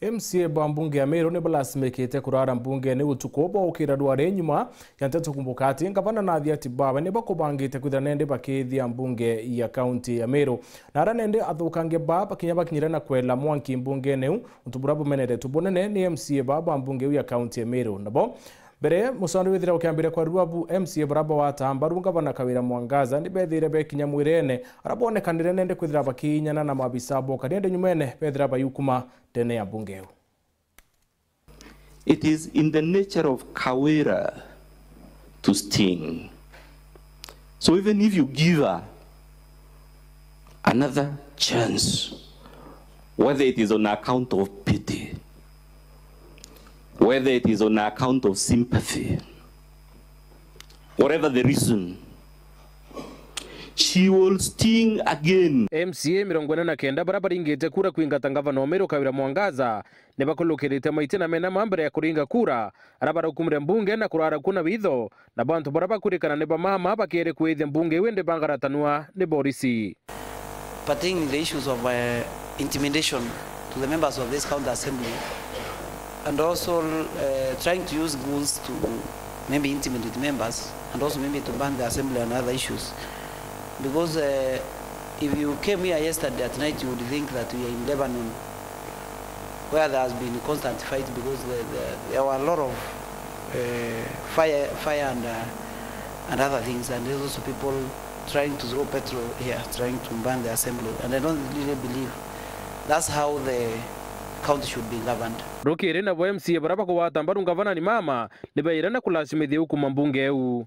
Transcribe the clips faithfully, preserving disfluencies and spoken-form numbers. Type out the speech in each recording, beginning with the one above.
M C A ba mbunge ya Meru ni balasimikite kurara mbungene utuku bwa ukira rware nyuma ya nteto kumbuka ati ngavana na athiati bawe ni bakubangite kwithira nende bakithia mbunge ya kaunti ya Meru. Na ara nende athukange ba bakinya bakinyire na kwela mwanki mbungene u, untu bura bumeneretwe bunene ni M C A ba ba mbunge u ya kaunti ya Meru. Nabo mbere, musondo withira ukiambire kwa rua bu M C A bara bawata mbaru ngavana Kawira Mwangaza ni bethire bekinya mwirene, ara bonekanire nende kwithira bakinyana na maabisa boka nende nyumene bethira bayukuma ndene ya mbunge u. It is in the nature of Kawira to sting. So even if you give her another chance, whether it is on account of pity, whether it is on account of sympathy, whatever the reason, she will sting again. M C A mirongo ina na kenda bara baringite kura kwingata ngavana o Meru Kawira Mwangaza ni bakulukirite maiti na mena ma mbere ya kuringa kura, ara baraukumire mbunge na kurara ku na witho, na bantu bara bakwirikana ni bamama bakiere kwithia mbunge iu indi bangaratanua ni borisi. Pertaining the issues of uh, intimidation to the members of this county assembly and also uh, trying to use goons to maybe intimidate members and also maybe to ban the assembly and other issues, because uh, if you came here yesterday at night, you would think that we are in Lebanon, where there has been constant fight because the, the, there were a lot of uh, fire, fire and, uh, and other things, and there's also people trying to throw petrol here, trying to burn the assembly, and I don't really believe that's how the county should be governed. Rukiri nabo M C A bara bakugwata mbaru ngavana ni mama ni baire na kulasimithia ukuma mbunge eu.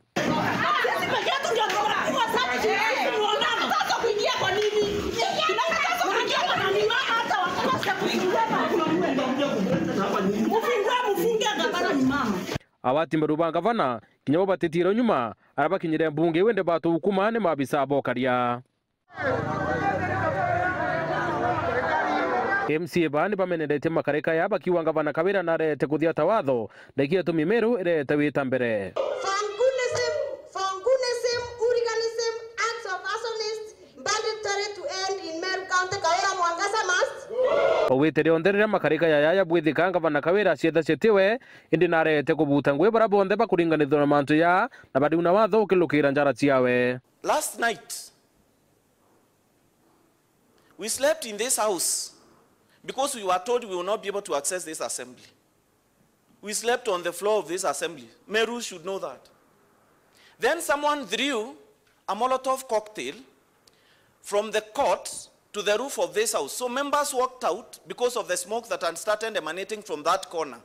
Agwati mbaru ba ngavana kinya bo batitiire nyuma, ara bakinyire mbunge iu indi batwa ukuma ni maabisa bokaria. M C A baa ni bameneretie makarika ya bakiuga ngavana Kawira narete kuthiata watho, na ikio itumi Meru irete wita mbere. Fangunism, Fangunism, hooliganism, acts of arsonists, banditry to end in Meru County, Kawira Mwangaza must. O wite rionthe riria makarika ya yaya bwithika ngavana Kawira acietha cietiwe, indi narete kubuta ngui bara bonthe bakuringanithua na mantu ya, na bariuna watho ukilukira njara ciawe. Last night, we slept in this house because we were told we will not be able to access this assembly. We slept on the floor of this assembly. Meru should know that. Then someone threw a Molotov cocktail from the court to the roof of this house. So members walked out because of the smoke that had started emanating from that corner.